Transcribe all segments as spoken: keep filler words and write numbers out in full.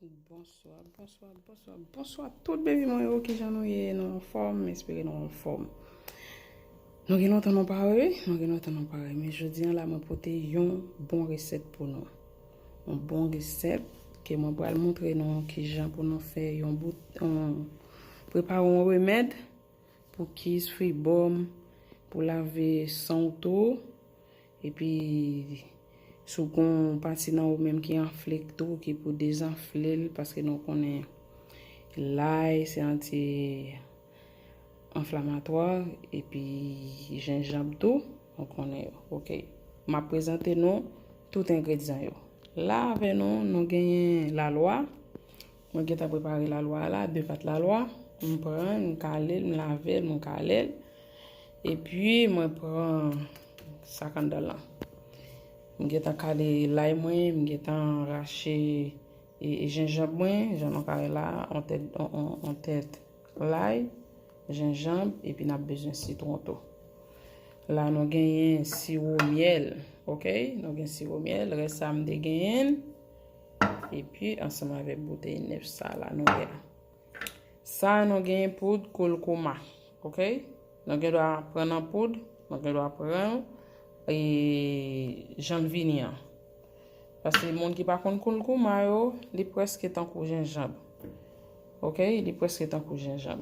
Bonswa, bonswa, bonswa, bonswa tout baby mwen yo, kijan nou ye? Nou anfòm? M espere nou anfòm. Nou gen lontan nou pa wè, wi, nou gen lontan nou pa wè. Men jodi an la, mwen pote yon bon resèt pou nou. Yon bon resèt ke mwen pral montre nou kijan pou nou fè yon bout, yon, prepare yon remèd pou kis, fibòm, pou lave san w tou. Epi, si w gen yon pati nan ou menm ki anfle tou, ki pou dezanfle l, paske nou konnen lay se anti-anflamatwa, epi jenjanm tou, nou konnen yo. Oke. M ap prezante nou tout engredyan yo. La avè nou, nou genyen lalwa. Mwen gentan prepare lalwa a la, de pat lalwa. M pran l, m kale l, m lave l, m kale l. Epi mwen pran sa k anndan lan. M gentan kale lay mwen, m gentan rache e, e jenjanm mwen, jan nou ka wè la, on tèt, on, on, on tèt lay, jenjanm, epi n ap bezwen sitwon tou. La nou genyen siwo myèl, oke? Nou gen siwo myèl, rès sa m te genyen l. Epi ansanm avèk boutèy nèf sa la nou wè a. Sa nou genyen poud koulkouma, oke? Nou gen dwa pran nan poud, nou gen dwa pran l e jan l vini an. Paske moun ki pa konn koulkouma yo, li prèske tankou jenjanm. Oke? Li prèske tankou jenjanm.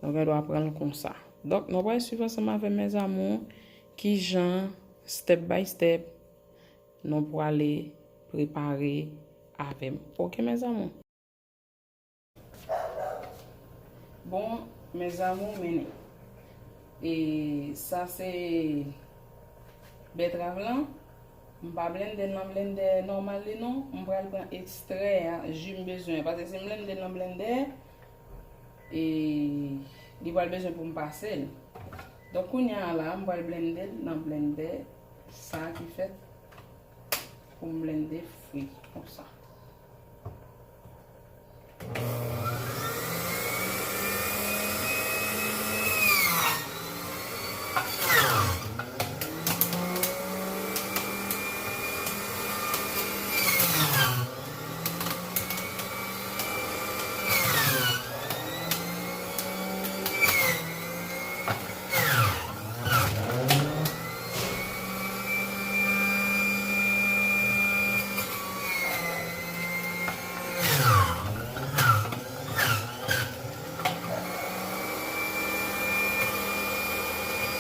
Nou gen dwa pran l konsa. Donk, nou pral swiv ansanm avè m, mes amours, kijan, step by step, nou prale prepare avè m. Oke, mes amours? Bon, mes amours, mennen. E sa se bètrav lan. M pa blende l nan blendè nòmal li non. M pral pran ekstrè a, ji m bezwen. Paske si m blende l nan blendè, e li pral bezwen pou m pase l. Donk, kounye a la, m pral blende l nan blendè sa ki fèt pou m blende fwi konsa.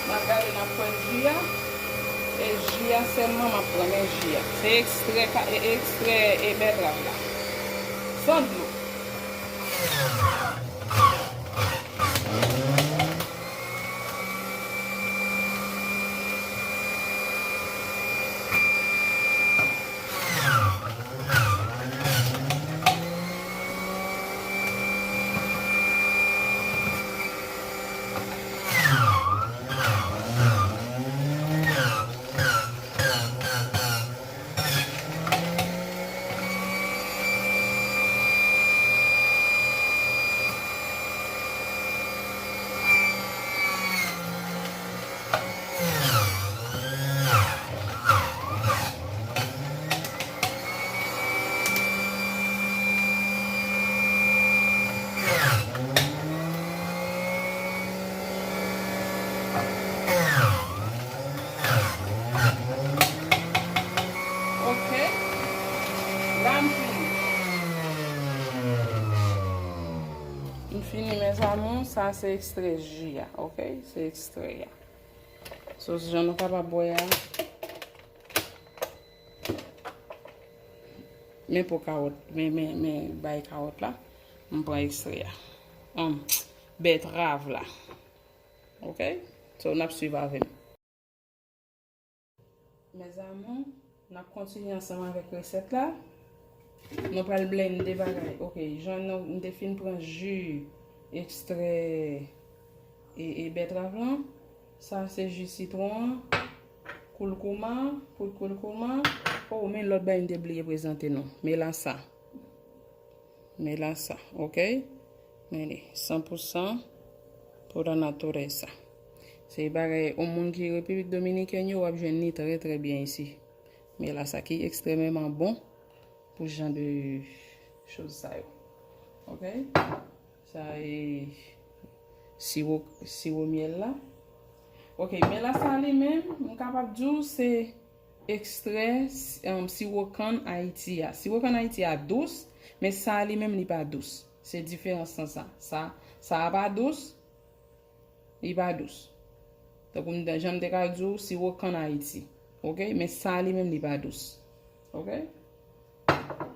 N ap gade, n ap pran ji a. E ji a sèlman m ap pran, men ji a. Se ekstrè ka-, e, ekstrè e bètrav la. San dlo. Ok. La m fini. M fini, mes amours. Sa se ekstrè ji a, ok? Se ekstrè a. So, jan nou kapab wè a, men po kawòt, men, men, men bay kawòt la, m pran ekstrè a. Hum, bètrav la. Ok? So, n ap swiv avè m. Mes amours, n ap kontinye ansanm avèk resèt la. Nou pral blende bagay. Ok, jan nou, m te fin pran ji ekstrè e, e bètrav lan. Sa se ji sitwon an. Koulkouma, poud koulkouma. Oh, men lòt bagay m te bliye prezante nou. Melasa. Melasa, ok? Men li, san pou san pou la natureza. Se bagay, yon moun ki Repiblik Dominikèn yo, w ap jwenn li trè, trè byen isi. Melasa ki ekstrèmeman bon pou jan de choz sa yo. Ok? Sa e siwo, siwo myèl la. Ok, men la sa li menm, m kapab di w se ekstrè, um, siwo kann Ayiti a. Siwo kann Ayiti a dous, men sa li menm li pa dous. Se diferans lan sa. Sa, sa a pa dous, li pa dous. Tankou m te, jan m te ka di w, siwo kann Ayiti. Ok? Men sa li menm li pa dous. Ok?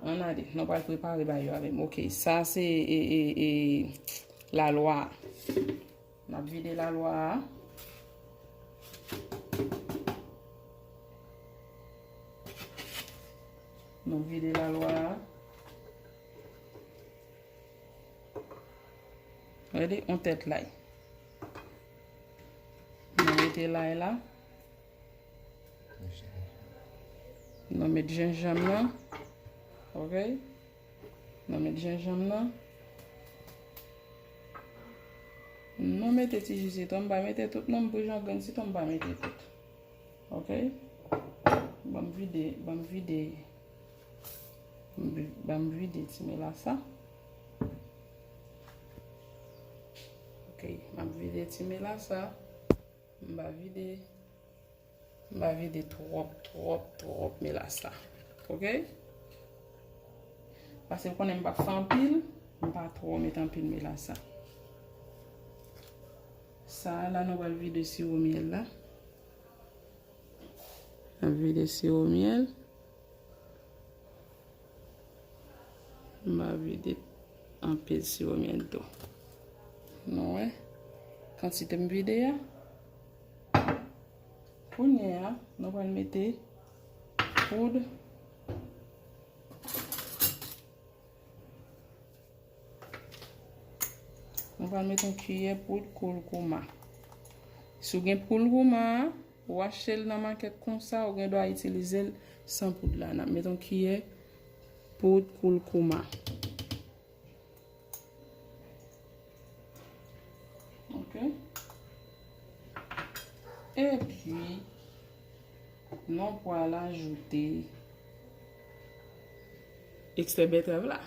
Ann ale, nou pral prepare bagay yo avè m. Ok, sa se, e, e, e, lalwa a. N ap vide lalwa a. Nou vide lalwa a. Gade, yon tèt lay. Nou mete lay la. Nou met jenjanm nan. Ok? Nou met jenjanm nan. Nou mete ti ji sitwon, m pa mete tout non, m pran yon grenn sitwon, m pa mete tout. Ok? Ban m vide, ban m vide. Ban m vide ti melasa. Ok, m ap vide ti melasa. M pa vide, m pa vide twòp, twòp, twòp melasa. Ok? Paske m konnen m p ap fè anpil, m pa twò met anpil melasa. Sa a la, nou pral vide siwo myèl la. N ap vide siwo myèl. M ap vide anpil siwo myèl tou. Nou wè kantite m vide a. Kounye a, nou pral mete poud. Nou pral mete yon kiyè poud koulkouma. Si w gen koulkouma, ou achte l nan makèt konsa, ou gen dwa itilize l san poud la. N ap mete yon kiyè poud koulkouma. Ok. Epi, nou pral ajoute ekstrè bètrav la.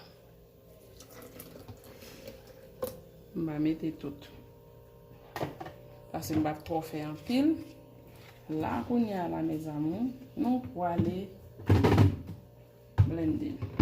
M va mete tout. Paske m pa t twò fè anpil. La, kounye a la, mes amours, nou prale blende l.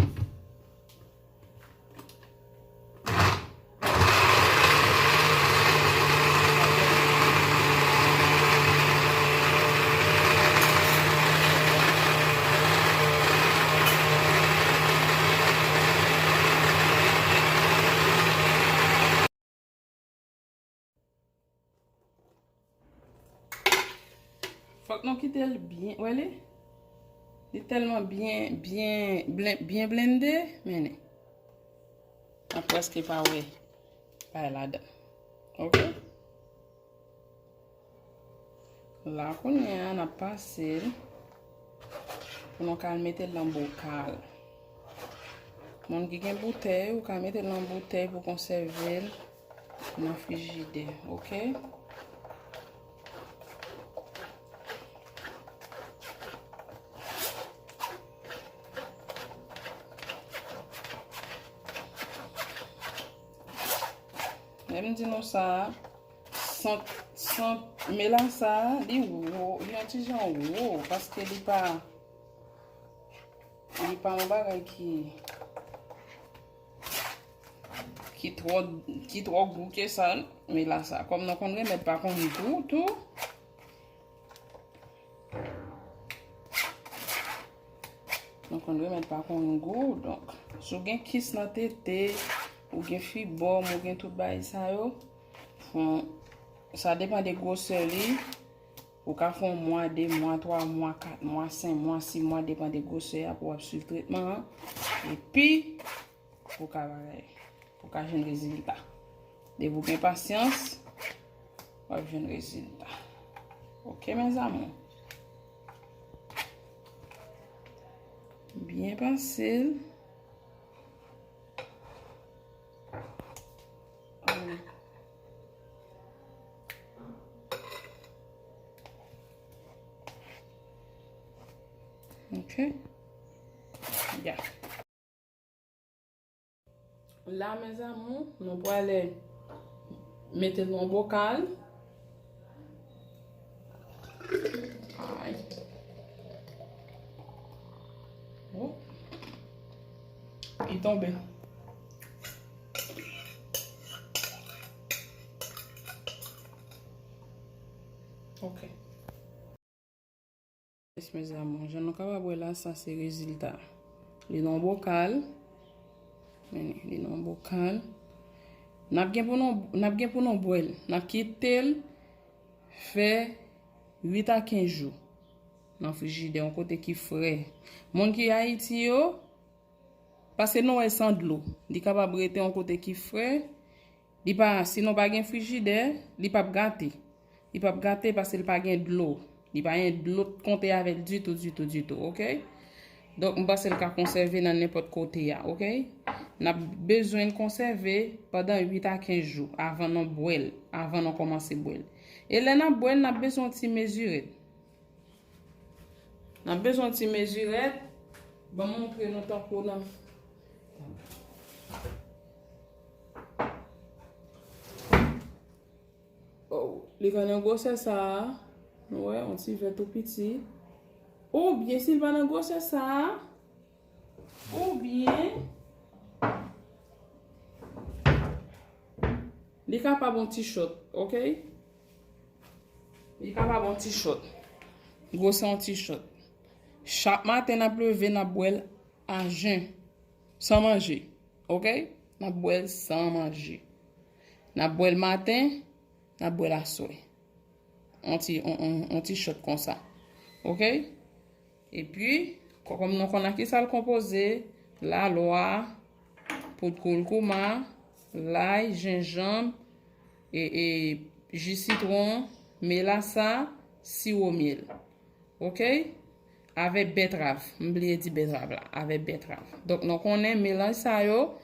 Fòk nou kite l byen, wè li? Li tèlman byen, byen, blen-, byen blende, men li. N ap prèske pa wè bagay ladan. Ok? La, kounye a, n ap pase l pou nou ka al mete l nan bokal. Moun ki gen boutèy, ou ka mete l nan boutèy pou konsève l nan frijidè, ok? Lè m di nou sa, sant, sant melasa, li wo, li yon ti jan wo, paske li pa, li pa yon bagay ki, ki twò, ki twò gou ke sa, melasa. Kòm nou konn remèd pa konn gou tou, nou konn remèd pa konn gou, donk, si w gen kis nan tete, ou gen fibòm, ou gen tout bagay sa yo, fon, sa depann de gwosè li, ou ka fè yon mwa, de mwa, twa mwa, kat mwa, senk mwa, sis mwa, depann de gwosè a pou w ap swiv tretman an, epi pou w ka bagay. Ou ka jwenn rezilta. Depi w gen pasyans, w ap jwenn rezilta. Ok, mes amours? Byen pase l. Ok. Ya. La, mes amours, nou prale mete l nan bokal. Ay. Oh. Li tonbe. Ok. Yes, mes amours, jan nou kapab wè la, sa se rezilta. Li nan bokal. Men li nan bokal. N ap gen pou nou, n ap gen pou nou bwè l. N ap kite l fè uit a kenz jou nan frijidè, yon kote ki fre. Moun ki Ayiti yo, paske nou wè san dlo. Li kapab rete yon kote ki fre. Li pa, si nou pa gen frijidè, li p ap gate. Li p ap gate paske li pa gen dlo. Li pa gen dlo konte avè l ditou, ditou, ditou, ok? Donk, m panse l ka konsève nan nenpòt kote a, ok? N ap bezwen l konsève pandan uit a kenz jou avan nou bwè l, avan nou kòmanse bwè l. E lè n ap bwè l, n ap bezwen yon ti mezirèt. N ap bezwen yon ti mezirèt. Ban m montre nou tankou nan. Oh, li ka nan gwosè sa a. Nou wè, yon ti vè tou piti. Oubyen, si l pa nan gwosè sa a, oubyen, li kapab yon ti chòt, ok? Li kapab yon ti chòt. Gwosè yon ti chòt. Chak maten n ap leve, n ap bwè l a jen. San manje. Ok? N ap bwè l san manje. N ap bwè l maten, n ap bwè l aswè. On ti, on, on, on ti chòt konsa. Ok? Epi, kò-, kòm nou konn ak ki sa l konpoze, lalwa, poud koulkouma, lay, jenjanm, e, e, ji sitwon, melasa, siwo myèl. Ok? Avèk bètrav. M bliye di bètrav la. Avèk bètrav. Donk, nou konnen melanj sa yo,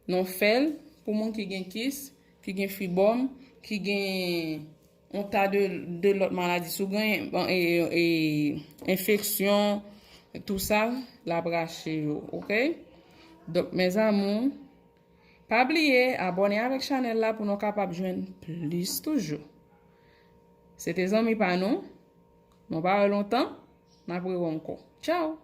nou fè l pou moun ki gen kis, ki gen fibòm, ki gen yon ta de, de lòt maladi. Si w gen, bon, e, e, enfeksyon, tou sa, l ap rache yo, ok? Donk, mes amours, pa bliye abòne avèk chanèl la pou nou kapab jwenn plis toujou. Se te zanmi pa nou. Nou pa wè lontan, n ap rewè ankò. Tchao!